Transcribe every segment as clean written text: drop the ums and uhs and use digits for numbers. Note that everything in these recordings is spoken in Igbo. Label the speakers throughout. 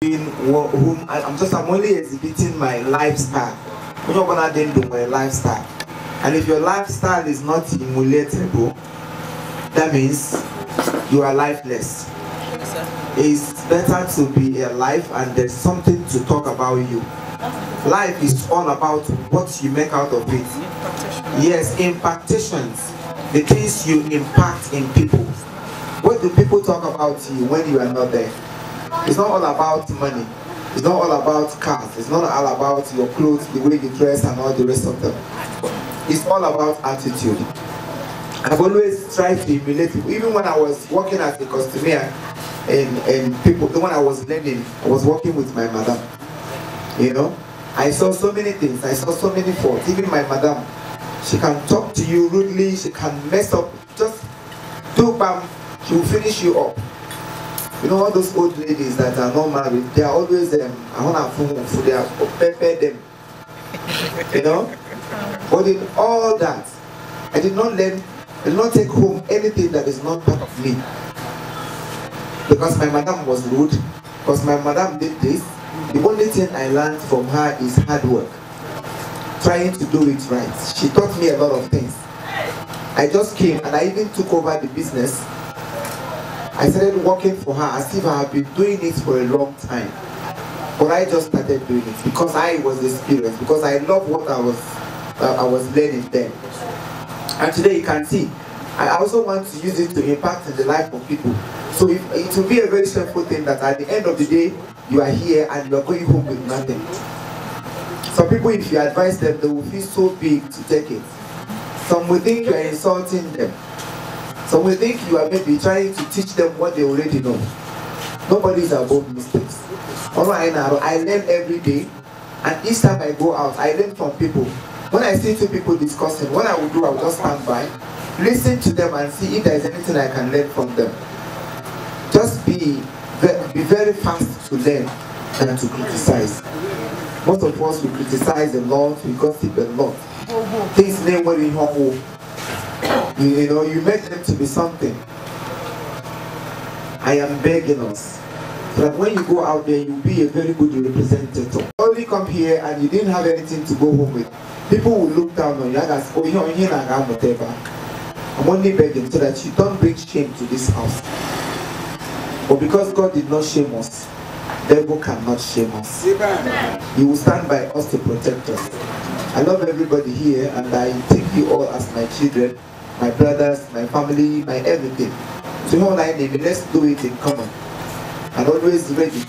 Speaker 1: Being whom I'm only exhibiting my lifestyle. We're not gonna then do my lifestyle. And if your lifestyle is not emulatable, that means you are lifeless. It's better to be alive and there's something to talk about you. Life is all about what you make out of it. Yes, impactations. The things you impact in people. What do people talk about you when you are not there? It's not all about money. It's not all about cars. It's not all about your clothes, the way you dress and all the rest of them. It's all about attitude. I've always tried to emulate people. Even when I was working as a costumier and people, when I was learning, I was working with my madam. You know, I saw so many things. I saw so many faults. Even my madam, she can talk to you rudely. She can mess up. Just do bam, she will finish you up. You know, all those old ladies that are not married, they are always I want to they are pepper them. You know? But in all that, I did not learn, I did not take home anything that is not part of me. Because my madam was rude, because my madam did this. The only thing I learned from her is hard work. Trying to do it right. She taught me a lot of things. I just came and I even took over the business. I started working for her as if I had been doing it for a long time. But I just started doing it because I was experienced, because I loved what I was learning then. And today you can see, I also want to use it to impact in the life of people. So if, it will be a very shameful thing that at the end of the day, you are here and you are going home with nothing. Some people, if you advise them, they will feel so big to take it. Some will think you are insulting them. Some will think you are maybe trying to teach them what they already know. Nobody is above mistakes. I learn every day, and each time I go out, I learn from people. When I see two people discussing, what I will do, I will just stand by, listen to them and see if there is anything I can learn from them. Just be very fast to learn than to criticize. Most of us, we criticize a lot, we gossip a lot. Things name when we humble. You know, you make them to be something. I am begging us so that when you go out there, you'll be a very good representative. Only come here and you didn't have anything to go home with. People will look down on you and ask, oh, you're here, whatever. I'm only begging so that you don't bring shame to this house. But because God did not shame us, devil cannot shame us. He will stand by us to protect us. I love everybody here and I take you all as my children, my brothers, my family, my everything. So let's do it in common. And always ready.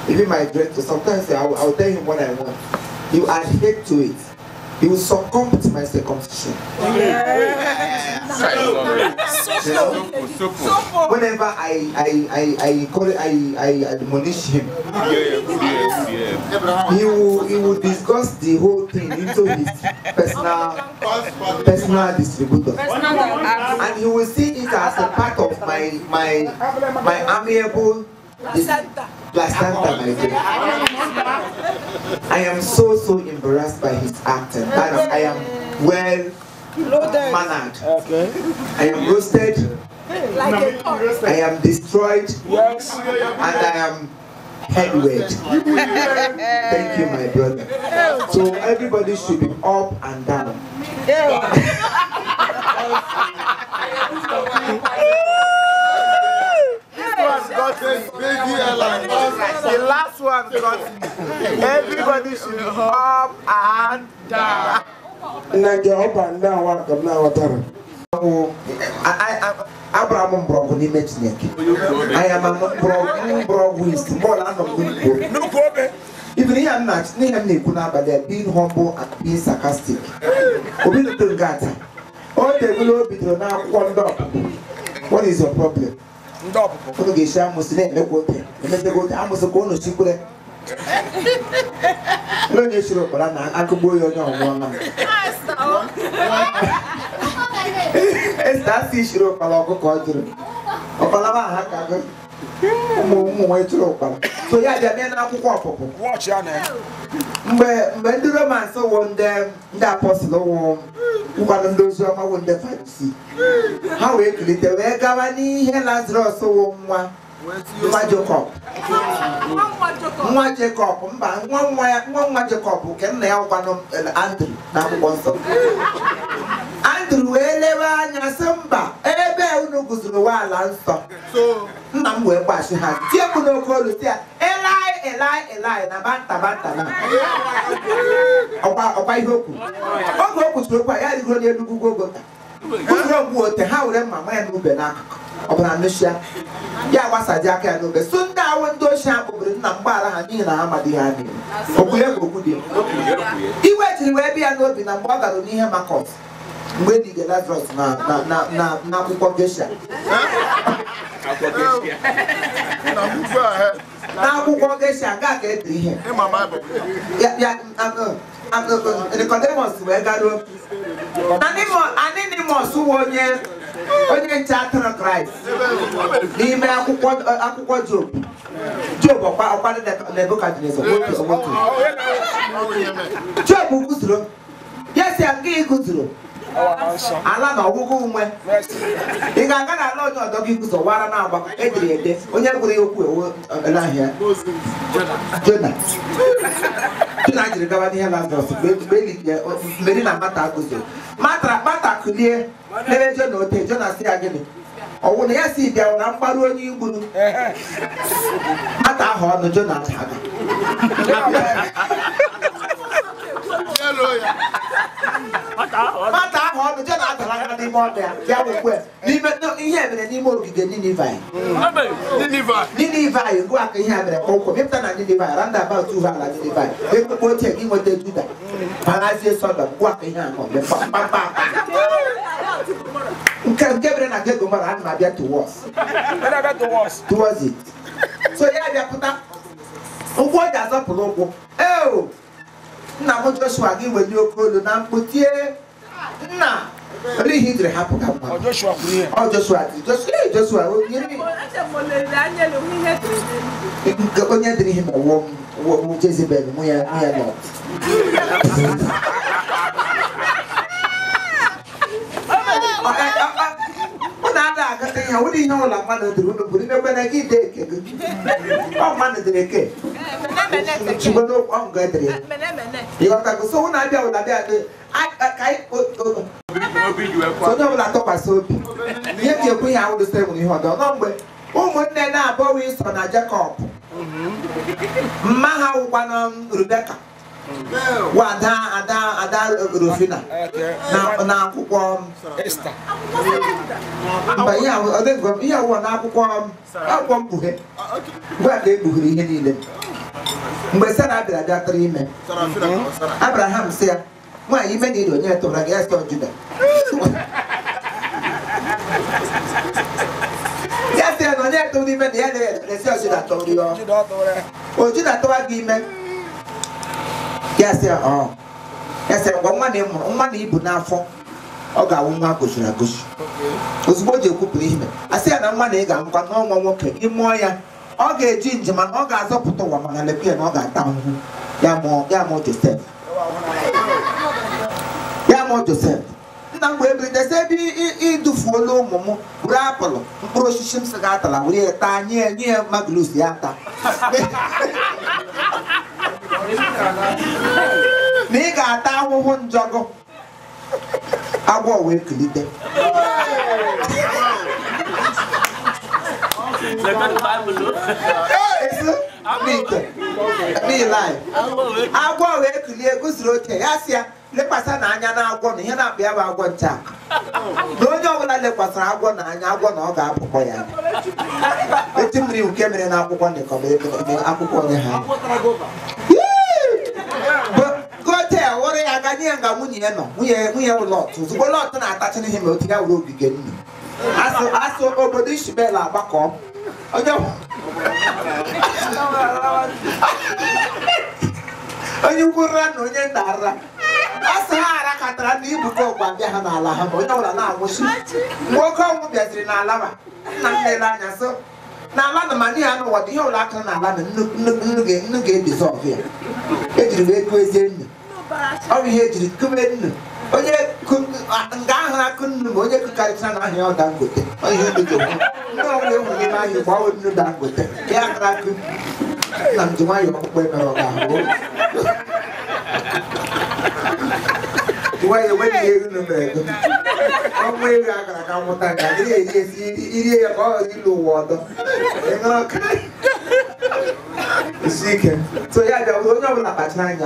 Speaker 1: Even my director, sometimes I'll tell him what I want. He will adhere to it. He will succumb to my circumcision. Yeah. You know? Whenever I admonish him, he will discuss the whole thing into his personal distributor, and he will see it as a part of my amiable placenta, my dear. I am so embarrassed by his acting. I am well mannered.
Speaker 2: Okay.
Speaker 1: I am roasted.
Speaker 3: Like
Speaker 1: I am destroyed.
Speaker 2: Yes.
Speaker 1: And I am headward. Thank you, my brother. So everybody should be up and down.
Speaker 2: The last one got me. Everybody should be up and down.
Speaker 4: Up and down.
Speaker 1: Abraham broke I am a broke. Even here, I'm not being humble and being sarcastic. What is your problem? So yeah, they are not
Speaker 2: Watch your name.
Speaker 1: Mgbe ndị Romans wụ ndị apọstụl wụ ụkwado ndị oziọma wụ ndị Farisi, ha wee kulite wee gawa n'ihe Lazarọs wụ nwa Nwa Jacob. Nwa Jacob mba nwa nwa Jacob nke nna ya gwanụ Andrew na akwụkwọ nsọ. Andrew wee lewe anya sị mba ebe unu guzoro wa ala nsọ. Nna m wee gbachi ha tie mkpu n'oke olu sị ya Eli Eli Eli na banta banta na ọkwa ihe okwu. Oge o kwuchiri okwu a ya rigoro n'elu ugwu Golgota. Guzoro mgbu ote ha were mma ma ya n'ube n'akụkụ. Ọ bụla nnụchịa ya gbasaji aka ya n'obe so ndị awụ ndị ochie ha kpọburu nna mgbaghara ha n'ihi na ha amadịghị ha n'ihu okwu ya okwu dị iwe jiri wee bịa n'obi na mgbe ọ gara n'ihe Makọs mgbe e lige Lazarus na n'akwụkwọ Gesha n'akwụkwọ Gesha nke a ka edere ihe Nicodemus wee garuo Anonymous wụ onye nche atụrụ Kraịst n'ime akwụkwọ Job. Job ọkwa Nebukadneza nwoke. Job guzoro ya si nke guzoro ala na ọgwụgwụ ume ị ga-aga n'ala onye ọdọ gị guzo wara na-agba edere ede onye gwụrụ ya okwu ewu n'ahịa Jona Jona jiri gaba n'ihe Lazarus mgbe Meri na Mata guzoro Mata kulie n'ebe Jona ote Jona sị ya gịnị ọwụ na ya si bịa na mgbaru onye igburu Mata ahụ ọnụ Jona adaga Mata ahụ ọnụ Jona adara aka n'ime ọnụ ya ya wekwe n'ime ihe mere n'ime ogige Nineveh Nineveh ngwa aka ihe a mere kpọmkwem mepụta na Nineveh round about two ala Nineveh ekpekpe ochie gị nweta Juda barazie Sodom ngwa aka ihe ahụ mkpamkpa nke mere na Gomora ana m abịa towards it so ya bịapụta ụkwụ o ji azọpụrụ ụkwụ eo nna m Joshua gị welie oke olu na mkpu tie nna olee ihe ijiri hapụ ka mma Joshua Joshua onye dịrị ihe ma wụọ Jezebel nwunye Lọt unu ada agata ihe ụdị ihe ụlọ mmadụ dịrị unu bụrụ imekwe na gị dee eke gị ọ mmadụ dịrị eke chigodo ọngụ edere ya ịghọtago so unu abịa ụlọ abịa ka onye ọbụla tụkwasị obi ihe ji ekwu ihe ahụ dịsị nwere ihe ọdọ nọ mgbe ụmụnne na-abụghị Ịsọ na Jekọb mma ha wụkwanụ Rebeka wa ada Rofina na akwụkwọ mba ihe awụọ na akwụkwọ mkpughe mgbe a ka ekpughere ihe niile mgbe Sara bịara bịa tụrụ ime Abraham sị ya nwaanyị ime na iri onye tụrụ gị ya sọ Juda ya sị ya na onye tụrụ ime na ya na-esi Juda tụrụ ya o Juda tụwa gị ime ya sị ọ ya sị ngwa nwa na ịmụrụ nwa na ibu n'afọ ọ ga-awụ nwa gosiri agosi ozugbo o ji ekwupụrụ ihe a sị ya na nwa na ị ga-amụkwa n'ọnwa nwoke ị mụọ ya ọ ga-eji njem mana ọ ga-azọpụta ụwa mana lekwa ya na ọ ga-ata ahụhụ ya mụọ Josef ya mụọ Josef nna m wee bilite sị ebe idufuola ụmụ m were apụlụ mkpụrụ osisi m sị ga atala were ya taa nye nye maglus ya taa na ị ga-ata ahụhụ njọgụ agwọ wee kulite agwọ wee kulie guzoro oche ya sị ya lekwasị n'anya na agwọ na ihe na-akpụ ya bụ agwọ ncha na onye ọbụla lekwasịrị agwọ n'anya agwọ na ọ ga-apụkọ ya eti mmiri nke mere na akwụkwọ akwụkwọ onye ha gote wụrụ ya ga nye ya nga nwunye ya nọ nwunye Lọt ozugbo Lọt na-atachi n'ihe ma otu ya were ogige nnu asụ obodo Ishmel agbakọ onye ukwu ra na onye nta ara asị ha arakọtara na ibuka ụgba bịa ha n'ala ha ma onye ọbụla na-anwụchi mgbe oke ọnwụ bịaziri n'ala ma nna m lere anya so n'ala na ma n'ihe anụ ụwa dị ihe ụlọ aka n'ala na nnu ga-edizọvụ ya ejiri wee kụezie nnu ọ bụ ihe ejiri kụbe nnu onye Nga ahụ akụ nnu ma onye kụkarịchara na ahịa ọ Dangote. Ọ ihe ndị ji okwu. Ndị ọbụla e hụrụ n'ime ahịa ugbu ahụ nnu Dangote. Ka ya akara akụ. Nna m ji nwayọọ ọkpụkpọ emere ọ ga-ahụ. Nwayọọ enweghị ihe unu mere ego. Ọnwụ ego a gara ka nwụta nga adịghị eri esi irie ya ka ọ ghara ilu ụwa ọdọ. Ị ṅụrụ ọka? Isi ike. So ya bịa onye ọbụla kpachara anya.